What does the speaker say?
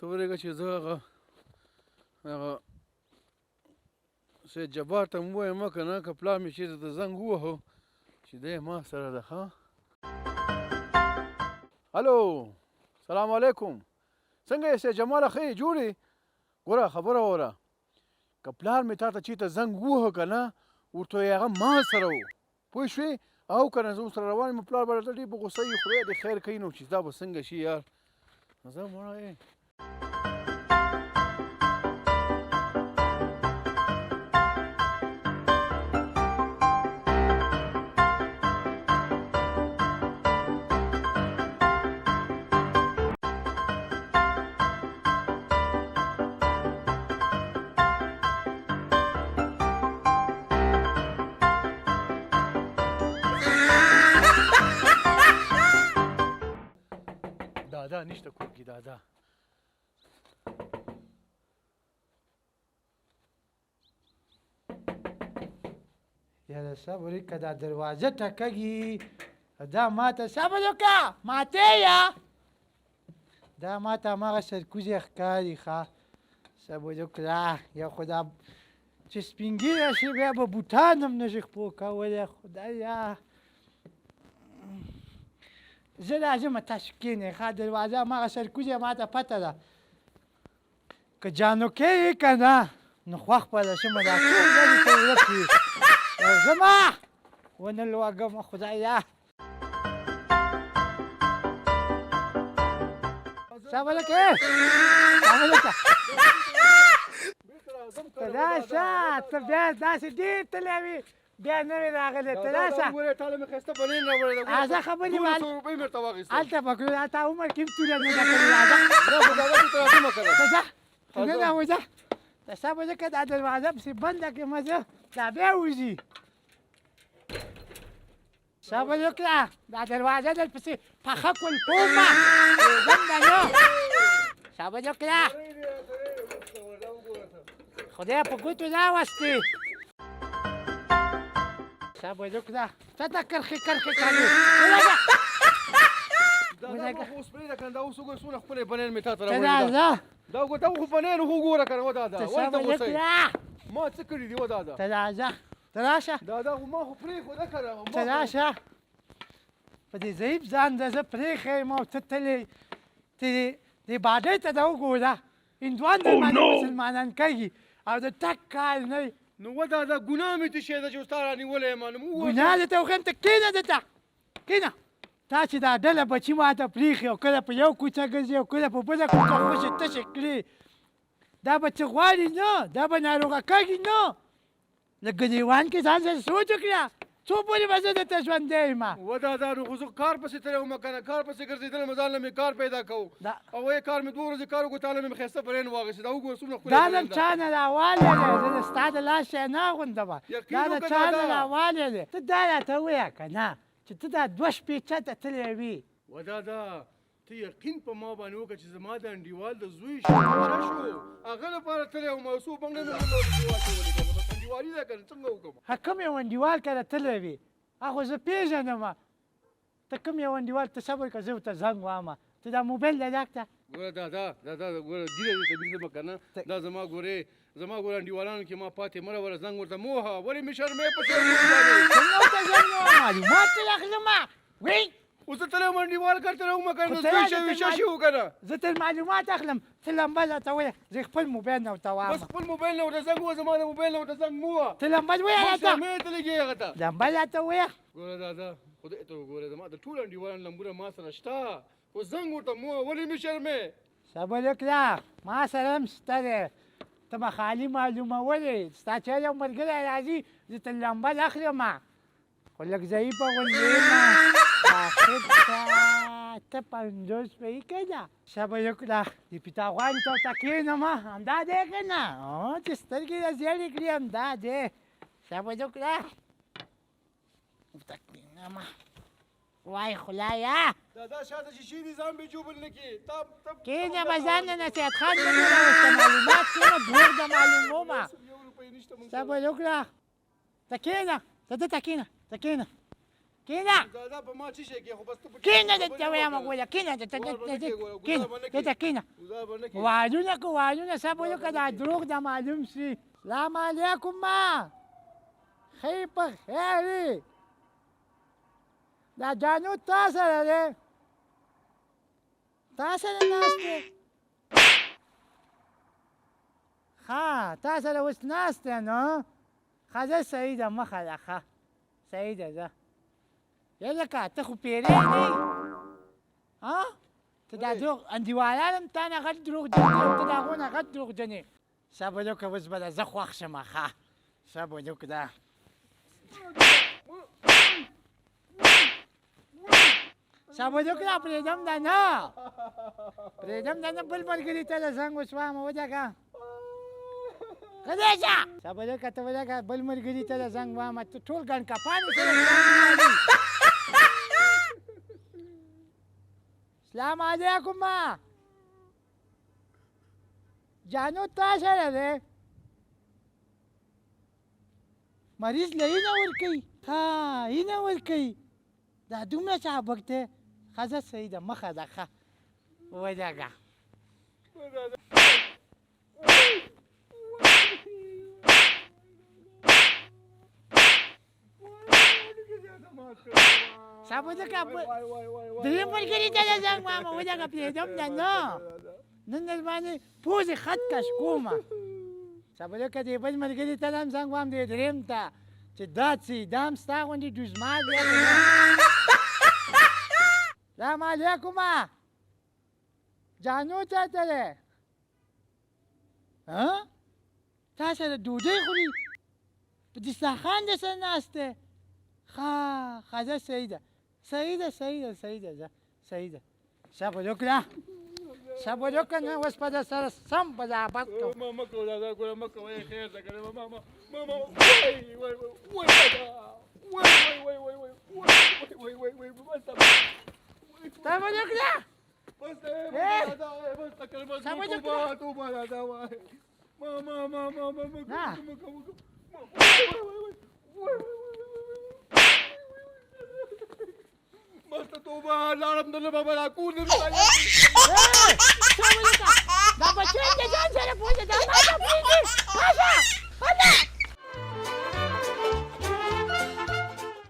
ورته ورېږه چې زه هغه هغه سید جبار ته هم ووایم که نه، که پلار مې چېرته د زنګ ووهو چې دی ما سره ده. ښه، هلو، سلام علیکم، څنګه یې سید جماله؟ ښه یې؟ جوړ یې؟ ګوره خبره وره، که پلار مې تا ته چېرته زنګ ووهه که نه، ورته وایه هغه ما سره و، پوه شوې؟ او که نه زه ورسره روان یم، پلار به راته ډېر په غوسه وي، خدای دې خیر کوي. نو چې دا به څنګه شي یار، زه مړه یې. دادا نشته کور کې دادا. یاره صبر وکړه، دا دروازه ټکږي، دا ماته صبر وکړه، ماته یا دا ماته هماغه سرکوزی ښکاري. ښه صبر وکړه، یو خو دا چې سپین ږیری شي بیا به بوټان هم نه شي خپو کولی. خدایا، زه راځم، تاسو کښېنئ. ښه، دروازه هماغه سرکوزی ماته پته ده، که جانوکی یې که نه نو خوښ به له شمه، دا څو ورځې ته ورک وي، راځمه ونه لوږم. خدایا، صبر وکړه، صبر وکړه، ته راشه، ته بیا داسې ډېر تللی وې، بیا نه وې راغلی، ته راشه. راځه، خبرې هلته به کړو، تا عمر کې هم توره نه ده کړې. راځه، ته ځه، ته نه راوځه، ته صبر وکړه، دا دروازه پسې بنده کړې مه، ځه، دا بیا وځي. صبر وکړه، دا دروازه در پسې پخه کلپومه پرېږدم به نه. صبر وکړه، خدای په ګوتو راوستې. صبر وکړه، څه ته کرښې کرښې کوې؟ ولګه. دا ما خو اوس پرېږده که نه، دا اوس وګوره څومره ښکلی بنین مې تا ته ته راوړی دی. راځه. دا وګوره، دا خو بنین خو وګوره که نه. ودادا، ته ولې ته صبر غوسه یې؟ وکړه. ما څه کړي دي ودادا؟ ته راځه، ته راشه. دادا خو ما خو پرېښوده که نه. ته راشه، په دې ضعیف ځان د زه پرېښی یم او ته تللی. ته دې باډۍ ته د وګوره، هندوان در باندې مسلمانان کوي او د ټک کار نه. نو ودادا، ګناه مې څه شی ده چې اوس تا رانیولی یم؟ نو وګوره، ګناه درته وښیم. ته کښېنه، دلته کښېنه. تا چې دا ډله بچي ماته پرېښي او کله په یو کوڅه ګرځي او کله په بله کوڅه، خوشې تشې کړې، دا به څه غواړي؟ نه، دا به ناروغه کږي. نه، له ګریوان کې ځان سره سوچ وکړه، څو پورې به زه درته ژوندی یم؟ ودادا، نو خو زه کار پسې تللی وم که نه، کار پسې ګرځېدلم، ځان له مې کار پیدا کوو او یې کار مې 2 ورځې کار وکړو، تا له مې ښایسته برین واخیست. دا وګوره څومره ښکلی دا برین د ده. چا نه راوالی دی؟ زه د ستا د لاس شی نه اغوندم. یقین دا د وکړه چا نه دادا. راوالی دی؟ ته دا راته ووایه که نه چې ته دا 2 شپې چېرته تللی وې؟ ودادا، ته یقین په ما باندې وکړه چې زما د انډیوال د زوی شو هغه لپاره تللی وم او څو بنګړې مې ورته واچولې که نه، بس انډیوالي ده که نه، څنګه وکړم؟ ها، کوم یو انډیوال کره تللی وې؟ هغه زه پېژنم. ته کوم یو انډیوال؟ ته صبر کړه، زه ورته زنګ وهم. ته دا موبایل دی راکړه. ګوره دادا، دادا ګوره، ږیره دې ته بیخي که نه، دا زما ګورې، زما ګوره انډیوالانو کې ما پاتې مه راوله، زنګ ورته مه وهه. ولې مې شرمې په شرمونو باندې؟ څنګه ورته زنګ وهم؟ معلومات ترې اخلم وی. اوس زه تللی وم انډیوال کر تللی وم که نه، خو ته زوی راځه، شوی ته ششي و که نه. زه تر معلومات اخلم، ته لمبه راته وایه، زه خپل موبایل نه ورته بس وایم. خپل موبایل نه ورته زنګ ووهه، زما د موبایل نه ورته زنګ مه وهه. ته لمبه وایه ما راته. شرمې ته لګېږي هغه ته. لمبه راته وایه. ګوره دادا، خدای ته وګوره، زما د ټولو انډیوالانو لمبونه ما سره شته، خو زنګ ورته مه وهه. ولې مې شرمې؟ صبر وکړه، ما سره هم شته دی. ته به خالي معلومولې، ستا چې یو ملګری راځي، زه تر لمبه اخلم، خو لږ ضعیفه غوندې یم. آخر ته 50 پوهې که نه؟ صبر وکړه، د پیتاغوالي ته ورته کښېنم. همدا دی که نه چې سترګې یې زیړې کړي؟ همدا دی. صبر وکړه، ورته کښېنم. وای خدایا، دادا، شاته شیشې دي، ځان به ژوبل نه کړې. تا ته کښېنه به، ځان نه نصیحت خان نه جوړوه. ته معلومات کښېنه، دروغ د معلومومه. یو روپۍ نشته موږ سره. صبر وکړه، ته کښېنه، ته دلته کښېنه، ته کښېنه. کښېنه. دادا په ما څه شی کې، خو بس ته په کښېنه درته وایم ګوره، کښېنه درته، کښېنه درته، کښېنه. ګوزار به نه کې. وارونه کو وارونه، صبر وکړه، دا دروغ دا معلوم شي. سلام علیکم. ما ښه په خیر یې؟ دا جانو تا سره دی، تا سره ناست دی. ښه، تا سره اوس ناست دی. نو ښه، زه صحیح ده، مخه ده. ښه صحیح ده. زه یلکه ته خو پیری نه ها، ته دا دروغ انډیوالان هم تا نه غټ دروغجن دي او ته د هغو نه غټ دروغجن یې. صبر وکړه، اوس به زه خوښ شم. ښه صبر وکړه. صبر وکړه، پرېږدم دا نه، پرېږدم دا نه. بل ملګري ته د زنګ اوس وایم. ودرېږه، غلی شه. صبر وکړه، ته ودرېږه، بل ملګري ته د زنګ وایم. ته ټول ګڼکپان سره. سلام علیکم. جانو تا سره دی؟ مریض له اینه ورکوي. ها، اینه ورکوي. دا دومره چابک دی. ښځه صحیح ده، مخه ده. ښه ودرېږه. صبر وکړه، درېیم ملګري ته د زنګ وایم. ودرېږه، پرېږدم ده نه، نن در باندې پوزې خط کش کومه. صبر وکړه، دې بل ملګري ته هم زنګ وایم، دې درېیم ته، چې دا څه دا هم ستا غوندې ډوزمال دی. سلام علیکم. جانو چاته دی؟ ها، تا سره ډوډۍ خوري، په دسترخوان در سره ناست دی. ښه ښه، صحیح ده، صحیح ده، صحیح ده، صحیح ده، صحیح ده. صبر وکړه، صبر وکړه، نن اوس به در سره سم برابر کړم. ما مه کوه دادا، ګوره مه کوه، خیر ده که نه. ما ما ما ما وای وای وای وای وای وای وای وای وای وای وای، بس. صبر وکړه. بس دادا، بس تکل، بس. صبر وکړه. توبه توبه دادا، وای ما ما ما ما ما ما نه. مه کوه مه کوه. وای وای وای وای، بس توبه، لاړم د بابا دا کور دې. صبر وکړه، دا بچی د ځان سره بوځه، دا ما ته پرېږدي. راشه.